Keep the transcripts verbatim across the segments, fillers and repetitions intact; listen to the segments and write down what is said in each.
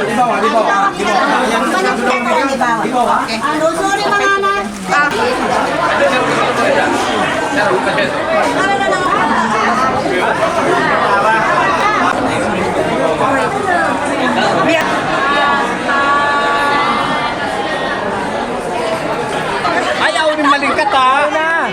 Di bawah, di bawah, di bawah. Di bawah. Okay. Ano, sorry, mga anak. Ayaw ni malingkat, ha?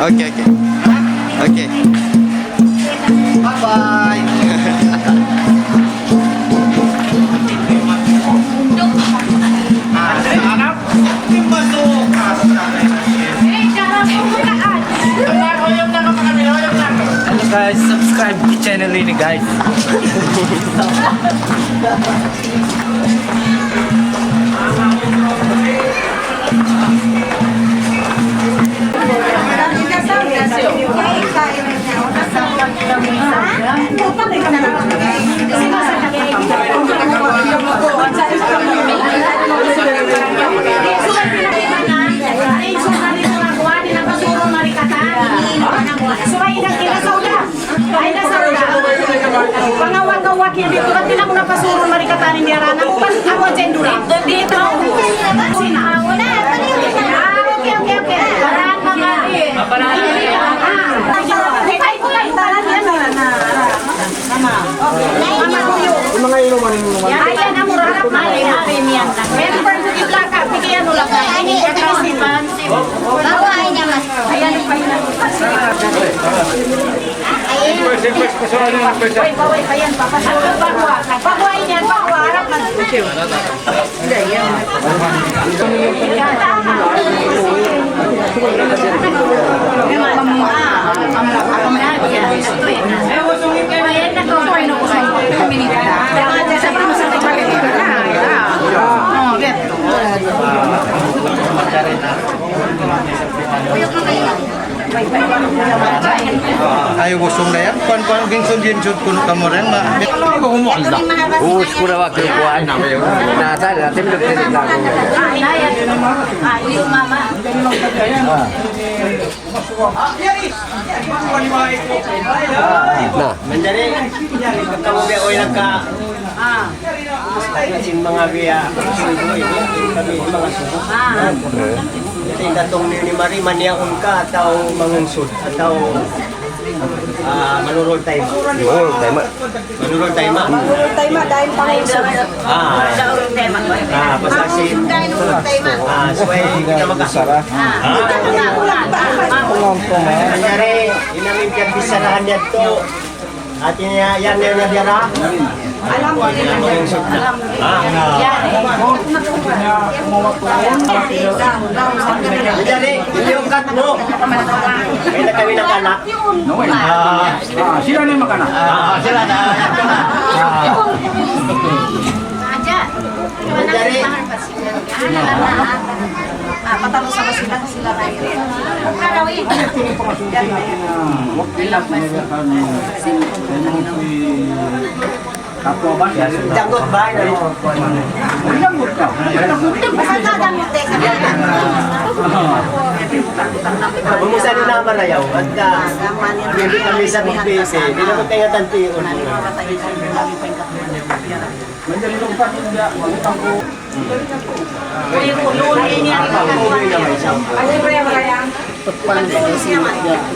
Okay, okay. Okay. Bye-bye. Guys, subscribe to channel ini, guys. Subay na kita sa ulan. Ay, nasa ulan. Pangawan ka, wakil dito. Ba't di na ako napasurun, marikatanin niya, rana mo? Ba't ako ang tsendura? Dito. Sina? Ah, okay, okay, okay. Parang mga, eh. Ah, ay, ay, ay, parang yan, ah, na, na, na. Mama. Mama, tuyo. Yung mga inuman, inuman. Yan, yan, ang mura. Mali, mali, yan. Meron pa rin sa baka. Sige, ano lang. Ay, hindi, ito yung sipan. Bago ay niya, mas. Ayan, pa yun. Ayan. Uy, bawal pa yan, papasok. Pagwa, pagwa yan, pagwa, harap man. Hindi, yan. Ayan na to. Oh, get. Ay, usung na yan. Kuwan, kuwan, ginsud, ginsud, kunu' kamu rin, ma-, Ubus ku na wakil kuwan. Nasa, natin, nagtitinda ko. Ah. Na. Manjari, kamu biya' oy nagka-, ah, sin manga biya', kami manga suku. Ah. Jadi, datung ni, ni mari, maniyaun ka, atawa mangunsud, atawa, ah, manurul tayma. Manurul tayma. Manurul tayma. Manurul tayma, dayn pangunsud. Ah, ah, pasal sin, ah, subay kita maka-, ah, manjari, in amin piyagbisarahan yadtu. Hati niya, yan na yan na biya' ra. Alhamdulillah. Alhamdulillah. Ah. Manjari, in iyukat mu. Mayta' kami nag-anak. Ah. Ah, sila na in mag-anak. Ah, sila na. Ah. Manjari. Ah, patalu sama sila, sila na yun. Janggot ba? Janggot ka. Basta na janggot eh. Bumusa din na marayaw. At, ah, hindi kami sa B P C. Hindi naman kaya tantiyon.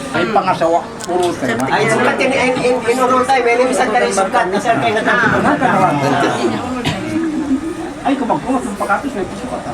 Ay, pangasawa, urul tayma. Ay, sukat in, in, in, in urul tayma, ini misan ka rin sukat, misan ka rin sukat. Ay, kung magpulot ng pagkatos, may pisukat, ah.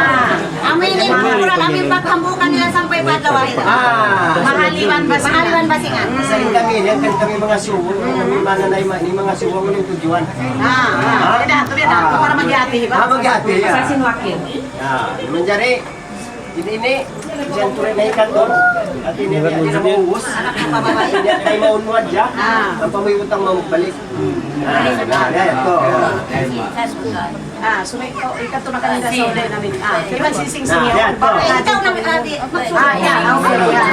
Ah. Amu ini in kukuran, amu in paghambuukan nila sampay pa adlaw akhir. Ah. Mahaliwan basingan. Mahaliwan basingan. Sa' in kami, yan kan kami manga suwung, in manga na, in manga suwung, in tudjuan. Ah, ah. Ah. Bida, tu bida, ah, para maghati, ba? Ah, maghati, ya. Sa' sin wakil. Ah, manjari, ini, ini, bisan tuloy na ikan doon. At ini, ini na maubus. Ini, kay maunwad ya. Ah. Ang pamuy utang mamugbalik. Ah, ah, yan, ito. Ah, sumay ko, ikaw tu makanila sa ulay namin. Ah, iban sising Ah, siniyo. Yan, ito. Eh, ikaw na, ah, di, ah, yan, okay, yan.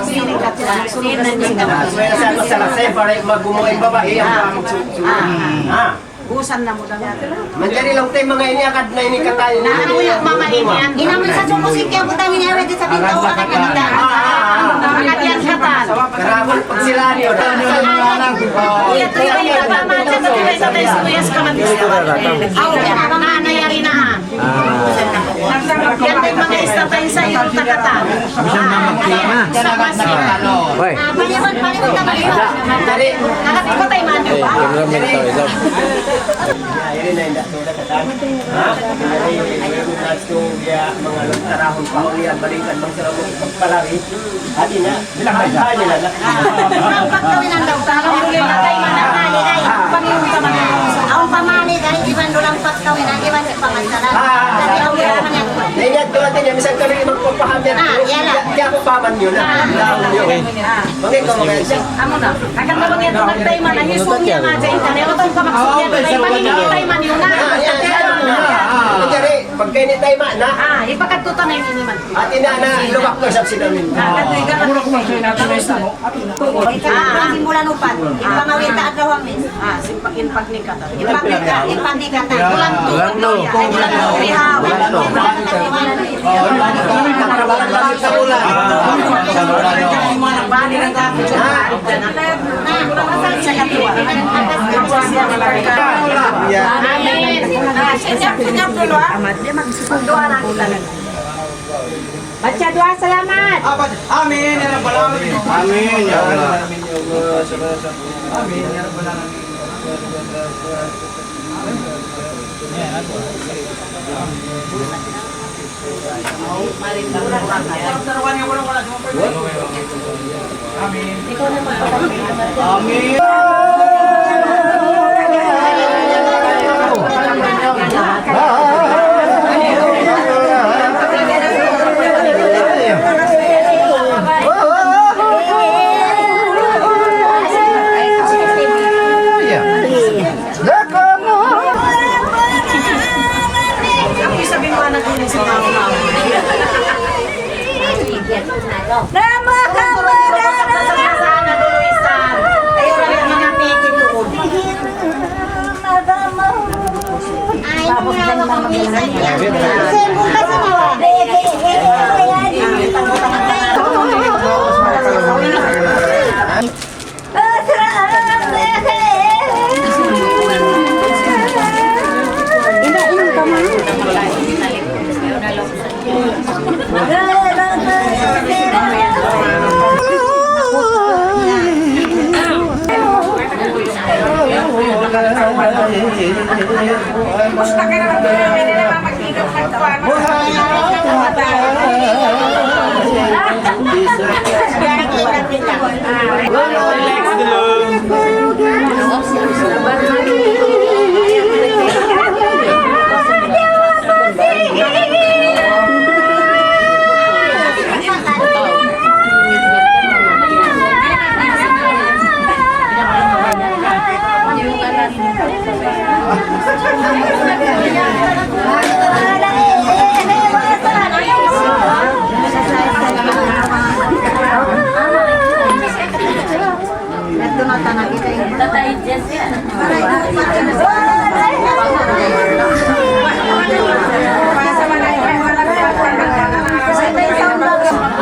Sising ka tu, sunod na sising ka. Ah, sumaya sa, sa, sa, para magumuha yung babae, ang Ah. pamagsu-, Ah. Ah. Busan na mu daw. Manjari laung ta in manga ini, agad na ini katan. Na, ano yung mama ini, yan? Inaman sa suko si Kiyabutang ini, awet sa pinto, agad na kita. Ah, ah, ah, ah. Agad yan katan. Karaman pag sila niyo. Iya, tuya, iya, mama, sa tuya, sa tuya, sa tuya, sa tuya, sa tuya. Aw, yan, mama, na yari na. Ah. Yan na in manga istorya sa iyo, takatan. Bisan na magkita na. Sa Pasig. Hoy. Ah, paliwan, paliwan na, paliwan. Dali. Nakapikot ay manu. Eh, cameraman tayo, ikaw. Dali na, inda, takatan. Ha? Dali, dali, dali, dali, manga lantarahun pa, ulian, balikan, bang sarap magpalari. Hati niya, Bilang na isa. Ay, nila na. Ang pagkawinan daw, parang huli na tayo, mananali, ay. Panginoon ka man. Ang pamali, ay, iban doon ang pagkawinan, iban sa pangandaran. Ah, ah, ah. Sabi ang wala man yan. Ay, yan, tuwa din yan. Minsan kami magpapaham yan. Ah, yan lang. Di, di ako paman yun, ah. Ah. Yan, yun. Ah. Bakit ko mga isa? Amo na. Akan ka bang yan, magtayman, ang isun niya nga, dyan ka na, ito ang pamaksud niya, Ah, okay, tayman, sa tayman yun na. Ah, yan, yan. Ah, ah, ah. Manjari, pagka ini tayman na. Ah, ipakatuto na yun, ini man. Hati na, na, lugak ko sa sinamin. Ah, katuy ka na. Mura ko man sa inato na isa, no? Ah. Simbulan upat. In pangawita adlaw Hamis. Ah, simpa-, in pagnikatan. In pagnika-, in pagnikatan. Bulan two. Bulan two. Bulan two. Bulan two. Sa bulan. Sa bulan. Amin. Ah, sinyap, sinyap dulu, ah. Magduwa na kita. Baca duwa salamat. Amin ya rabbal alamin. Amin ya Allah. Amin ya rabbal alamin. Amin. Amin.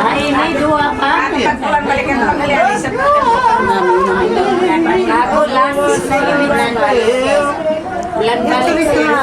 Ay, ini dua ka. Ako lang. Bulan balik siya.